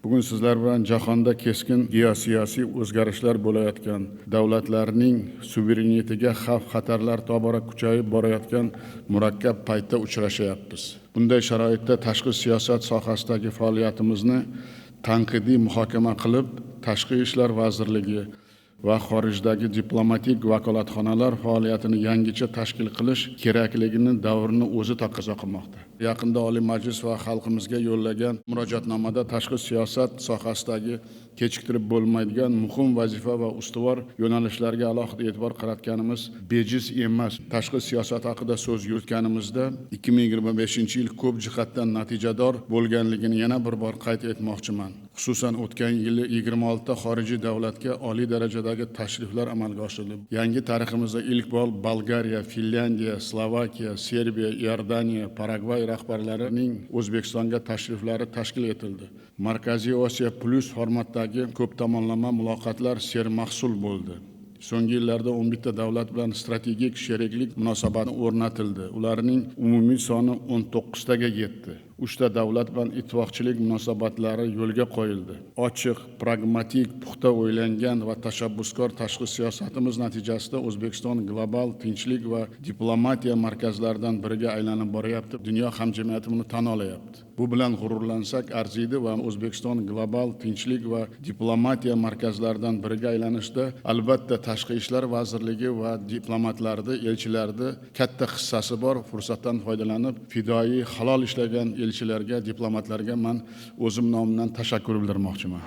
Bugun sizlar bilan jahonda keskin geosiyosiy o'zgarishlar bo'layotgan, davlatlarning suverenitetiga xavf-xatarlar tobora kuchayib borayotgan murakkab paytda uchrashyapmiz. Bunday sharoitda tashqi siyosat sohasidagi faoliyatimizni tanqidiy muhokama qilib, Tashqi ishlar vazirligi va xorijdagi diplomatik vakolatxonalar faoliyatini yangicha tashkil qilish kerakligini davrni o'zi taqozo qilmoqda. Yaqinda Oliy Majlis va xalqimizga yo'llagan murojaatnomada tashqi siyosat sohasidagi kechiktirib bo'lmaydigan muhim vazifa va ustuvor yo'nalishlarga alohida e'tibor qaratganimiz bejiz emas. Tashqi siyosat haqida so'z yuritganimizda 2025-yil ko'p jihatdan natijador bo'lganligini yana bir bor qayd etmoqchiman. Xususan, o'tgan yili 26 ta xorijiy davlatga oliy darajadagi tashriflar amalga oshirildi. Yangi tariximizda ilk bor Bolgariya, Finlyandiya, Slovakiya, Serbiya, Iordaniya, Paragvay rahbarlarining O'zbekistonga tashriflari tashkil etildi. Markaziy Osiyo Plus formatdagi ko'p tomonlama muloqotlar sermahsul bo'ldi. So'nggi yillarda 11 ta davlat bilan strategik sheriklik munosabati o'rnatildi. Ularning umumiy soni 19 taga yetdi. 3 ta davlat bilan ittifoqchilik munosabatlari yo'lga qo'yildi. Ochiq, pragmatik, puxta o'ylangan va tashabbuskor tashqi siyosatimiz natijasida O'zbekiston global tinchlik va diplomatiya markazlaridan biriga aylanib boryapti. Dunyo hamjamiyati buni tan olyapti. Bu bilan g'ururlansak arziydi va O'zbekiston global tinchlik va diplomatiya markazlaridan biriga aylanishda albatta Tashqi ishlar vazirligi va diplomatlarni, elchilarni katta hissasi bor. Fursatdan foydalanib, fidoyi, halol ishlagan elchilarga, diplomatlarga man o'zim nomimdan tashakkur bildirmoqchiman.